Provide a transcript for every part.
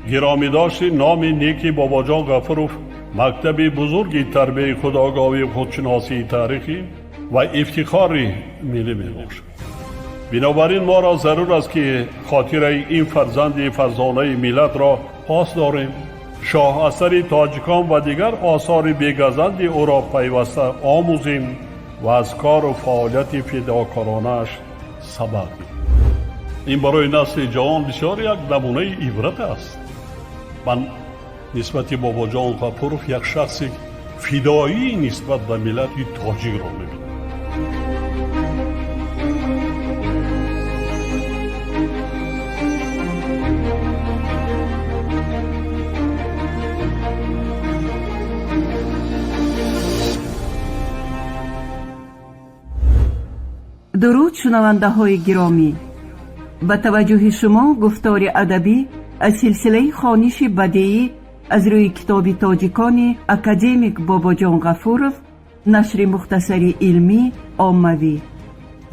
Гиромидошти номи неки Бобоҷон Ғафуров мактаби бузурги тарбияи худогоҳӣ, худшиносии таърихӣ ва ифтихори миллӣ мебошад. Бинобар ин моро зарур аст, ки хотираи ин фарзанди фарзонаи миллатро пос дорем, шоҳасари тоҷикон ва дигар осори бегазанди ӯро пайваста омӯзем ва аз кору фаъолияти фидокоронааш сабақ гирем. Ин барои насли ҷавон бисёр як намунаи ибрат аст. Ман нисбати Бобоҷон Ғафуров як шахси фидоӣ нисбат ба миллати тоҷикро мебинам. Дуруд, шунавандаҳои гиромӣ! Ба таваҷҷӯҳи шумо гуфтори адабӣ аз силсилаи хониши бадеӣ аз рӯи китоби тоҷикони академик Бобоҷон Ғафуров, нашри мухтасари илмӣ оммавӣ.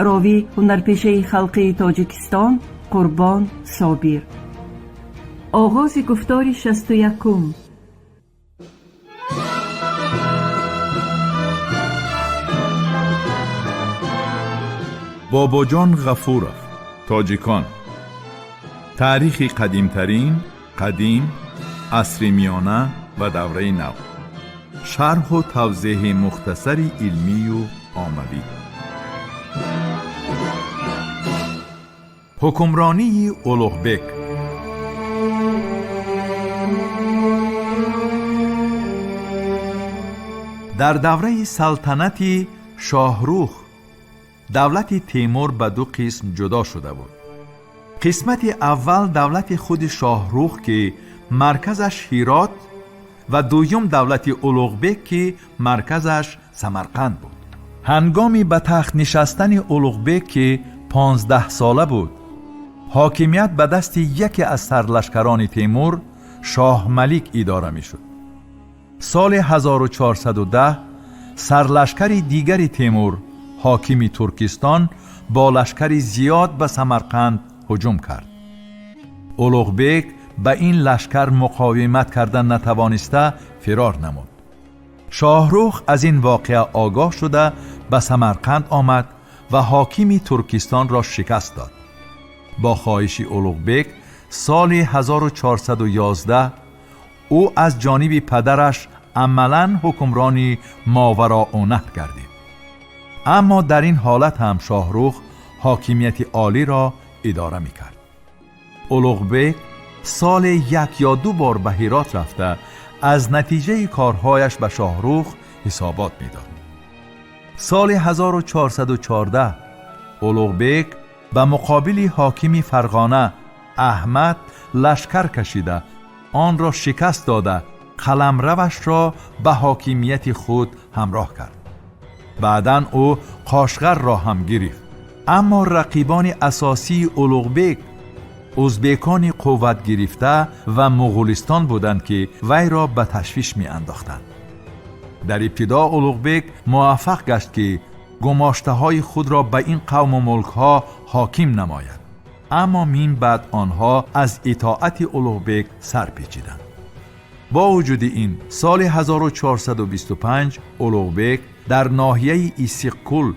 Ровӣ ҳунарпешаи халқии Тоҷикистон Қурбон Собир. Оғози гуфтори 61-ум. Бобоҷон Ғафуров, тоҷикон. Таърихи қадимтарин, қадим, асри миёна ва давраи нав. Шарҳу тавзеҳи мухтасари илмию оммавӣ. Ҳукмронии Улуғбек. Дар давраи салтанати Шоҳрух давлати Темур ба ду қисм ҷудо шуда буд. Қисмати аввал давлати худи Шоҳрух, ки марказаш Ҳирот, ва дуюм давлати Улуғбек, ки марказаш Самарқанд буд. Ҳангоми ба тахт нишастани Улуғбек, ки 15-сола буд, ҳокимият ба дасти яке аз сарлашкарони Темур, Шоҳмалик, идора мешуд. Соли 1410 сарлашкари дигари Темур, ҳокими Туркистон, бо лашкари зиёд ба Самарқанд ҳуҷум кард. Улуғбек ба ин лашкар муқовимат карда натавониста фирор намуд. Шоҳрух аз ин воқеа огоҳ шуда ба Самарқанд омад ва ҳокими Туркистонро шикаст дод. Бо хоҳиши Улуғбек соли 1411 ӯ аз ҷониби падараш амалан ҳукмрони Мовароуннаҳр гардид. Аммо дар ин ҳолат ҳам Шоҳрух ҳокимияти олиро идора мекард. Улуғбек соли як ё ду бор ба Ҳирот рафта аз натиҷаи корҳояш ба Шоҳрух ҳисобот медод. Соли 1414 Улуғбек ба муқобили ҳокими Фарғона Аҳмад лашкар кашида онро шикаст дода қаламравашро ба ҳокимияти худ ҳамроҳ кард. Баъдан ӯ Қошғарро ҳам гирифт. Аммо рақибони асосии Улуғбек узбекони қувватгирифта ва Муғулистон буданд, ки вайро ба ташвиш меандохтанд. Дар ибтидо Улуғбек муваффақ гашт, ки гумоштаҳои худро ба ин қавму мулкҳо ҳоким намояд, аммо мин баъд онҳо аз итоати Улуғбек сар печиданд. Бо вуҷуди ин соли 1425 Улуғбек дар ноҳияи Иссиқкул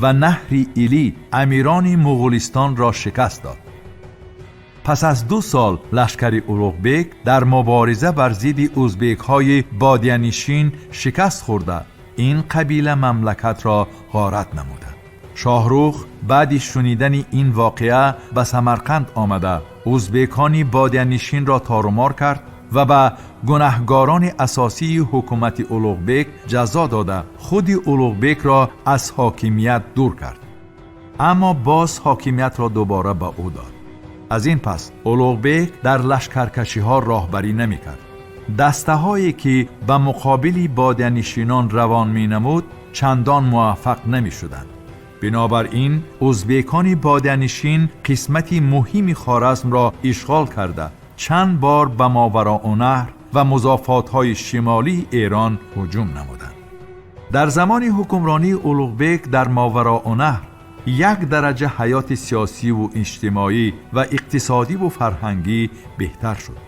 ва наҳри Илӣ амирони Муғулистонро шикаст дод. Пас аз 2 сол лашкари Улуғбек дар мубориза бар зидди узбекҳои бодиянишин шикаст хӯрда ин қабила мамлакатро ғорат намуданд. Шоҳрух баъди шунидани ин воқеа ба Самарқанд омада узбекони бодиянишинро торумор кард ва ба гунаҳгорони асосии ҳукумати Улуғбек ҷазо дода худи Улуғбекро аз ҳокимият дур кард. Аммо боз ҳокимиятро дубора ба ӯ дод. Аз ин пас Улуғбек дар лашкаркашиҳо роҳбарӣ намекард. Дастаҳое ки ба муқобили бодиянишинон равон менамуд чандон муваффақ намешуданд. Бинобар ин узбекони бодиянишин қисмати муҳими Хоразмро ишғол карда чанд бор ба Мовароуннаҳр ва музофотҳои шимолии Эрон ҳуҷум намуданд. Дар замони ҳукмронии Улуғбек дар Мовароуннаҳр як дараҷа ҳаёти сиёсиву иҷтимоӣ ва иқтисодиву фарҳангӣ беҳтар шуд.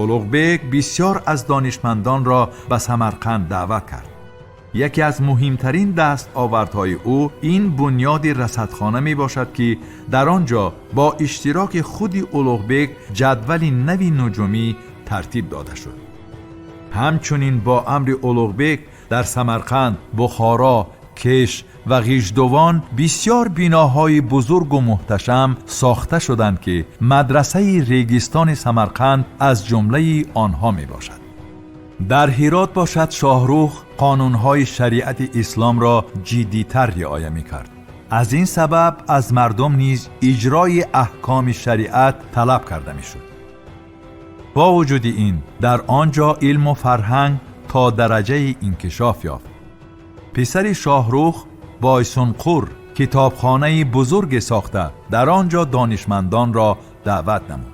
Улуғбек бисёр аз донишмандонро ба Самарқанд даъват кард. Яке аз муҳимтарин дастовардҳои ӯ ин бунёди расадхона мебошад, ки дар он ҷо бо иштироки худи Улуғбек ҷадвали нави нуҷумӣ тартиб дода шуд. Ҳамчунин бо амри Улуғбек дар Самарқанд, Бухоро, Кеш ва Ғиждувон бисёр биноҳои бузургу муҳташам сохта шуданд, ки мадрасаи Регистони Самарқанд аз ҷумлаи онҳо мебошад. Дар Ҳирот бошад, Шоҳрух қонунҳои шариати исломро ҷиддитар риоя мекард. Аз ин сабаб аз мардум низ иҷрои аҳкоми шариат талаб карда мешуд. Бо вуҷуди ин дар он ҷо илму фарҳанг то дараҷаи инкишоф ёфт. Писари Шоҳрух Бойсунқур китобхонаи бузурге сохта, дар он ҷо донишмандонро даъват намуд.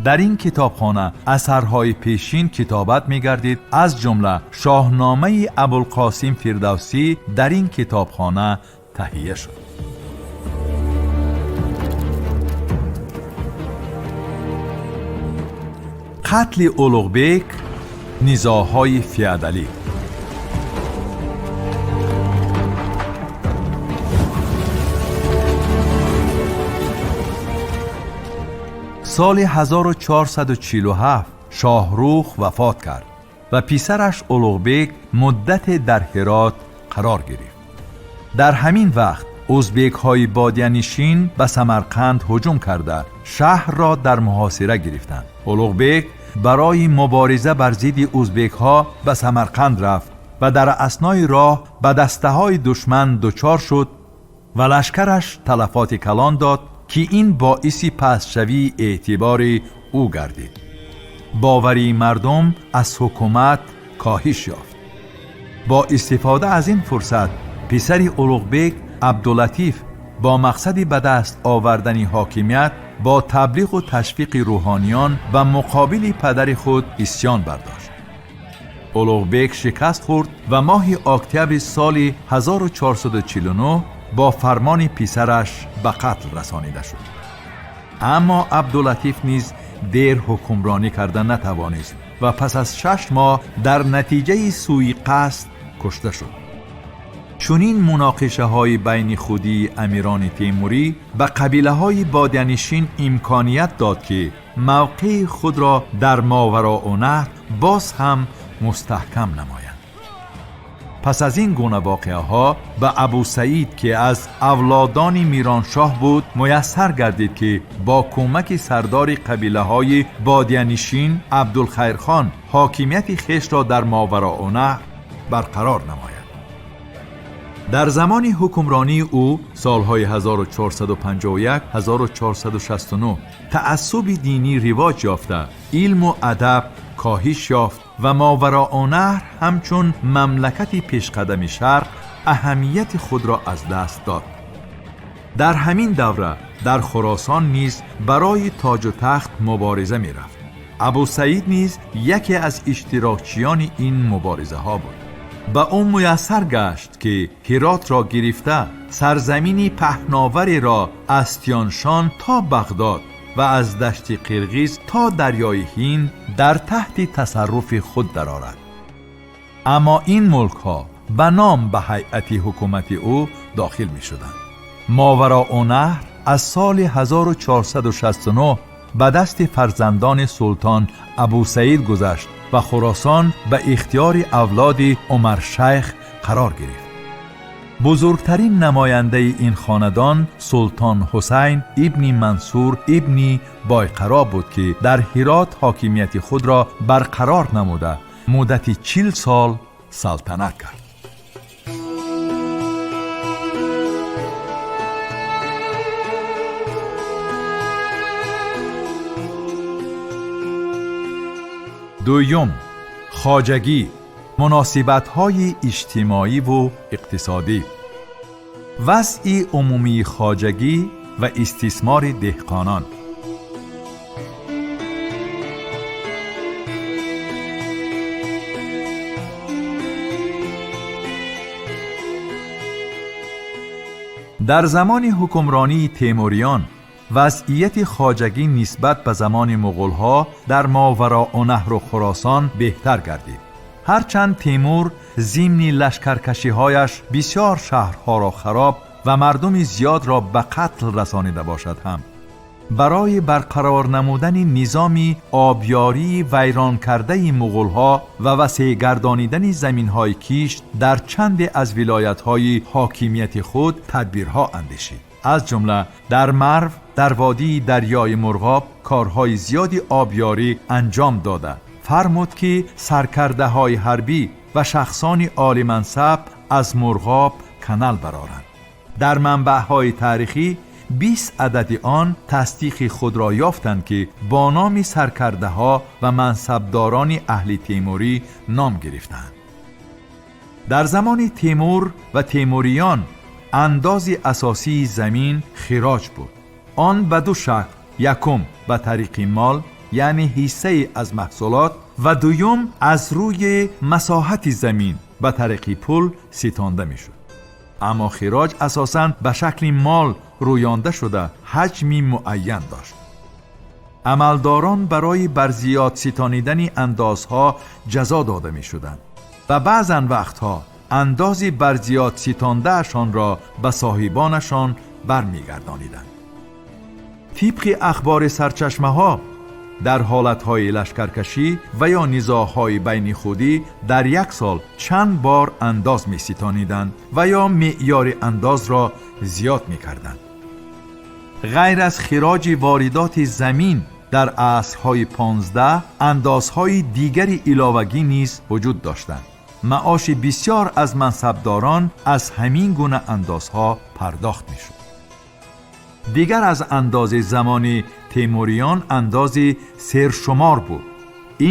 Дар ин китобхона асарҳои пешин китобат мегардид, аз ҷумла Шоҳномаи Абулқосим Фирдавсӣ дар ин китобхона таҳия шуд. Қатли Улуғбек, низоъҳои феодалӣ. Соли 1447 Шоҳрух вафот кард ва писараш Улуғбек муддате дар Ҳирот қарор гирифт. Дар ҳамин вақт ӯзбекҳои бодиянишин ба Самарқанд ҳуҷум карда, шаҳрро дар муҳосира гирифтанд. Улуғбек барои мубориза бар зидди ӯзбекҳо ба Самарқанд рафт ва дар аснои роҳ ба дастаҳои душман дучор шуд ва лашкараш талафоти калон дод, ки ин боиси пастшавии эътибори ӯ гардид. Боварии мардум аз ҳукумат коҳиш ёфт. Бо истифода аз ин фурсат писари Улуғбек Абдулатиф бо мақсади ба даст овардани ҳокимият бо таблиғу ташвиқи рӯҳониён ба муқобили падари худ исьён бардошт. Улуғбек шикаст хӯрд ва моҳи октябри соли 1449 бо фармони писараш ба қатл расонида шуд. Аммо Абдулатиф низ дер ҳукмронӣ карда натавонист ва пас аз 6 моҳ дар натиҷаи сӯиқасд кушта шуд. Чунин муноқишаҳои байни худии амирони Темурӣ ба қабилаҳои бодиянишин имконият дод, ки мавқеи худро дар Мовароуннаҳр боз ҳам мустаҳкам намоянд. Пас аз ин гуна воқеаҳо ба Абусаид, ки аз авлодони Мироншоҳ буд, муяссар гардид, ки бо кӯмаки сардори қабилаҳои бодиянишин Абдулхайрхон ҳокимияти хешро дар Мовароуннаҳр барқарор намояд. Дар замони ҳукмронии ӯ солҳои 1451-1469 таассуби динӣ ривоҷ ёфта, илму адаб коҳиш ёфт ва Мовароуннаҳр ҳамчун мамлакати пешқадами шарқ аҳамияти худро аз даст дод. Дар ҳамин давра дар Хуросон низ барои тоҷу тахт мубориза мерафт. Абусаид низ яке аз иштирокчиёни ин муборизаҳо буд. Ба ӯ муяссар гашт, ки Ҳиротро гирифта, сарзамини паҳновареро аз Тиёншон то Бағдод ва аз дашти Қирғиз то дарёи Ҳинд дар таҳти тасарруфи худ дарорад. Аммо ин мулкҳо ба ном ба ҳайати ҳукумати ӯ дохил мешуданд. Мовароуннаҳр аз соли 1469 ба дасти фарзандони султон Абусаид гузашт ва Хуросон ба ихтиёри авлоди Умаршайх қарор гирифт. Бузургтарин намояндаи ин хонадон Султон Ҳусайн ибни Мансур ибни Бойқаро буд, ки дар Ҳирот ҳокимияти худро барқарор намуда, муддати 40 сол салтанат кард. Дуюм, хоҷагӣ, муносибатҳои иҷтимоиву иқтисодӣ. Вазъи умумии хоҷагӣ ва истисмори деҳқонон. Дар замони ҳукмронии Темуриён Вазъияти хоҷагӣ нисбат ба замони муғулҳо дар Мовароуннаҳру Хуросон беҳтар гардид. Ҳарчанд Темур зимни лашкаркашиҳояш бисёр шаҳрҳоро хароб ва мардуми зиёдро ба қатл расонида бошад ҳам, барои барқарор намудани низоми обёрии вайронкардаи муғулҳо ва васеъ гардонидани заминҳои кишт дар чанде аз вилоятҳои ҳокимияти худ тадбирҳо андешид. Аз ҷумла дар Марв, дар водии дарёи Мурғоб корҳои зиёди обёрӣ анҷом дода, фармуд, ки саркардаҳои ҳарбӣ ва шахсони олимансаб аз Мурғоб канал бароранд. Дар манбаъҳои таърихӣ 20 адади он тасдиқи худро ёфтанд, ки бо номи саркардаҳо ва мансабдорони аҳли темурӣ ном гирифтанд. Дар замони Темур ва темуриён андози асосии замин хироҷ буд. Он ба ду шакл: якум, ба тариқи мол, яъне ҳиссае аз маҳсулот, ва дуюм, аз рӯи масоҳати замин ба тариқи пул ситонда мешуд. Аммо хироҷ асосан ба шакли мол рӯёнда шуда, ҳаҷми муайян дошт. Амалдорон барои барзиёд ситонидани андозҳо ҷазо дода мешуданд ва баъзан вақтҳо андози барзиёд ситондаашонро ба соҳибонашон бармегардониданд. Тибқи ахбори сарчашмаҳо, дар ҳолатҳои лашкаркашӣ ва ё низоъҳои байни худӣ дар як сол чанд бор андоз меситониданд ва ё меъёри андозро зиёд мекарданд. Ғайр аз хироҷи воридоти замин, дар асрҳои 15 андозҳои дигари иловагӣ низ вуҷуд доштанд. Маоши бисёр аз мансабдорон аз ҳамин гуна андозҳо пардохт мешуд. Дигар аз андози замони темуриён андози сершумор буд.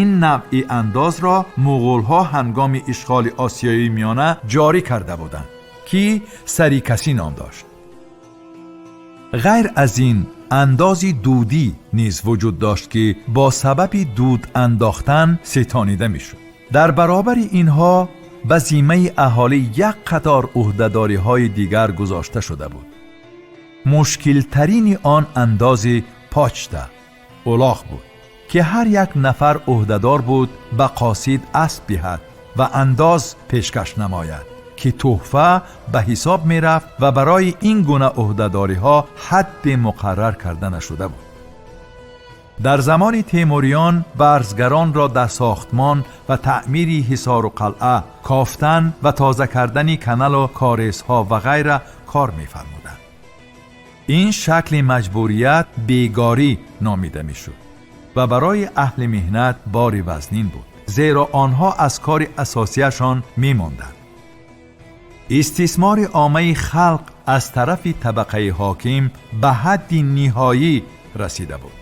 Ин навъи андозро муғулҳо ҳангоми ишғоли Осиёи Миёна ҷорӣ карда буданд, ки сарикасӣ ном дошт. Ғайр аз ин, андози дудӣ низ вуҷуд дошт, ки бо сабаби дуд андохтан ситонида мешуд. Дар баробари инҳо ба зиммаи аҳолӣ як қатор ӯҳдадориҳои дигар гузошта шуда буд. Мушкилтарини он андози почта улоғ буд, ки ҳар як нафар ӯҳдадор буд ба қосид асп диҳад ва андоз пешкаш намояд, ки тӯҳфа ба ҳисоб мерафт ва барои ин гуна ӯҳдадориҳо ҳадде муқаррар карда нашуда буд. Дар замони темуриён барзгаронро дар сохтмон ва таъмири ҳисору қалъа, кофтан ва тоза кардани каналу корезҳо ва ғайра кор мефармуданд. Ин шакли маҷбурият бегорӣ номида мешуд ва барои аҳли меҳнат бори вазнин буд, зеро онҳо аз кори асосияшон мемонданд. Истисмори оммаи халқ аз тарафи табақаи ҳоким ба ҳадди ниҳоӣ расида буд.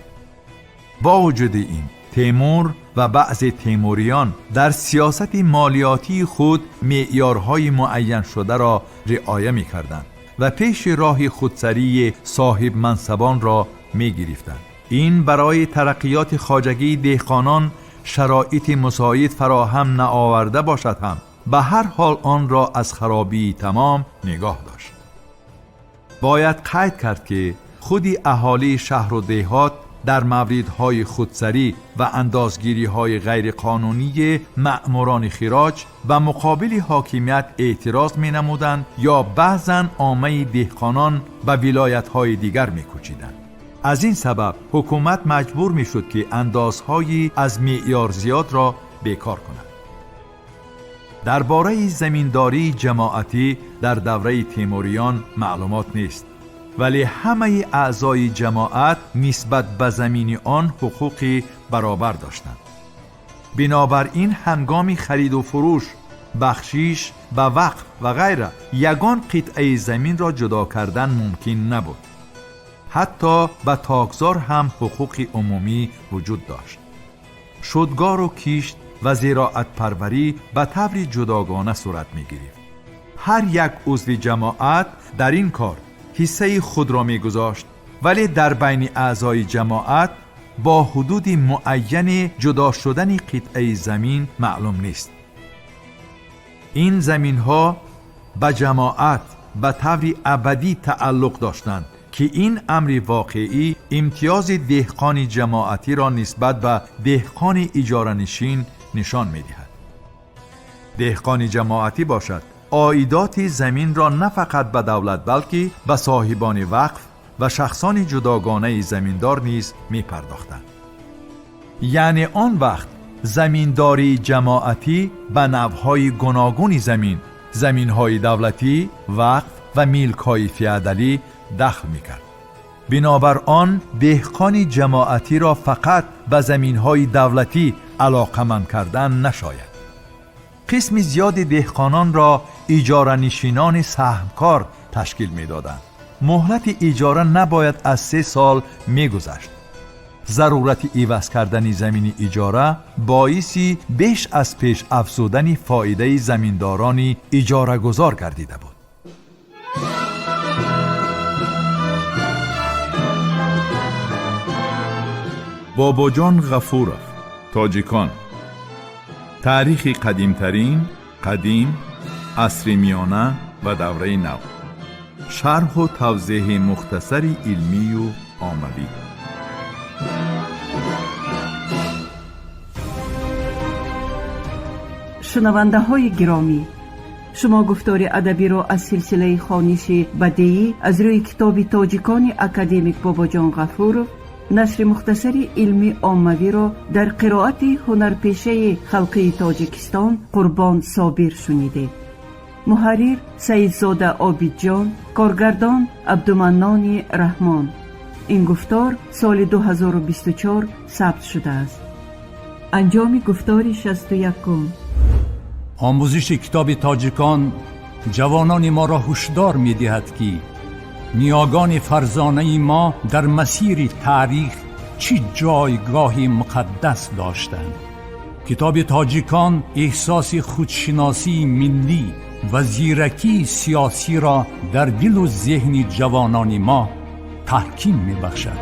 Бо вуҷуди ин, Темур ва баъзе темуриён дар сиёсати молиётии худ меъёрҳои муайяншударо риоя мекарданд ва пеши роҳи худсарии соҳибмансабонро мегирифтанд. Ин барои тараққиёти хоҷагии деҳқонон шароити мусоид фароҳам наоварда бошад ҳам, ба ҳар ҳол онро аз харобии тамом нигоҳ дошт. Бояд қайд кард, ки худи аҳолии шаҳру деҳот дар мавридҳои худсарӣ ва андозгириҳои ғайриқонунии маъмурони хироҷ ба муқобили ҳокимият эътироз менамуданд ё баъзан оммаи деҳқонон ба вилоятҳои дигар мекӯчиданд. Аз ин сабаб ҳукумат маҷбур мешуд, ки андозҳои аз меъёр зиёдро бекор кунад. Дар бораи заминдории ҷамоатӣ дар давраи темуриён маълумот нест, вале ҳамаи аъзои ҷамоат нисбат ба замини он ҳуқуқи баробар доштанд. Бинобар ин, ҳангоми хариду фурӯш, бахшиш ба вақф ва ғайра ягон қитъаи заминро ҷудо кардан мумкин набуд. Ҳатто ба токзор ҳам ҳуқуқи умумӣ вуҷуд дошт. Шудгору кишт ва зироатпарварӣ ба таври ҷудогона сурат мегирифт. Ҳар як узви ҷамоат дар ин кор ҳиссаи худро мегузошт, вале дар байни аъзои ҷамоат бо ҳудуди муайяне ҷудо шудани қитъаи замин маълум нест. Ин заминҳо ба ҷамоат ба таври абадӣ тааллуқ доштанд, ки ин амри воқеӣ имтиёзи деҳқони ҷамоатиро нисбат ба деҳқони иҷоранишин нишон медиҳад. Деҳқони ҷамоатӣ бошад оидоти заминро на фақат ба давлат, балки ба соҳибони вақф ва шахсони ҷудогонаи заминдор низ мепардохтанд. Яъне он вақт заминдории ҷамоатӣ ба навъҳои гуногуни замин, заминҳои давлатӣ, вақф ва милкҳои феодалӣ дахл мекард. Бинобар он деҳқони ҷамоатиро фақат ба заминҳои давлатӣ алоқаманд кардан нашояд. Қисми зиёди деҳқононро иҷоранишинони саҳмкор ташкил медоданд. Муҳлати иҷора набояд аз 3 сол мегузашт. Зарурати иваз кардани замини иҷора боиси беш аз пеш афзудани фоидаи заминдорони иҷорагузор гардида буд. Бобоҷон Ғафуров, Тоҷикон. Таърихи қадимтарин, қадим, асри миёна ва давраи нав. Шарҳу тавзеҳи мухтасари илмию оммавӣ. Шунавандаҳои гиромӣ, шумо гуфтори адабиро аз силсилаи хониши бадеӣ аз рӯи китоби тоҷикони академик Бобоҷон Ғафуров, нашри мухтасари илмӣ оммавиро дар қироати ҳунарпешаи халқии Тоҷикистон Қурбон Собир шунидед. Муҳаррир Саидзода Обидҷон, коргардон Абдуманнони Раҳмон. Ин гуфтор соли 2024 сабт шудааст. Анҷоми гуфтори 61-ум. Омӯзиши китоби тоҷикон ҷавонони моро ҳушдор медиҳад, ки ниёгони фарзонаи мо дар масири таърих чӣ ҷойгоҳи муқаддас доштанд. Китоби тоҷикон эҳсоси худшиносии миллӣ ва зиракии сиёсиро дар дилу зеҳни ҷавонони мо таҳким мебахшад.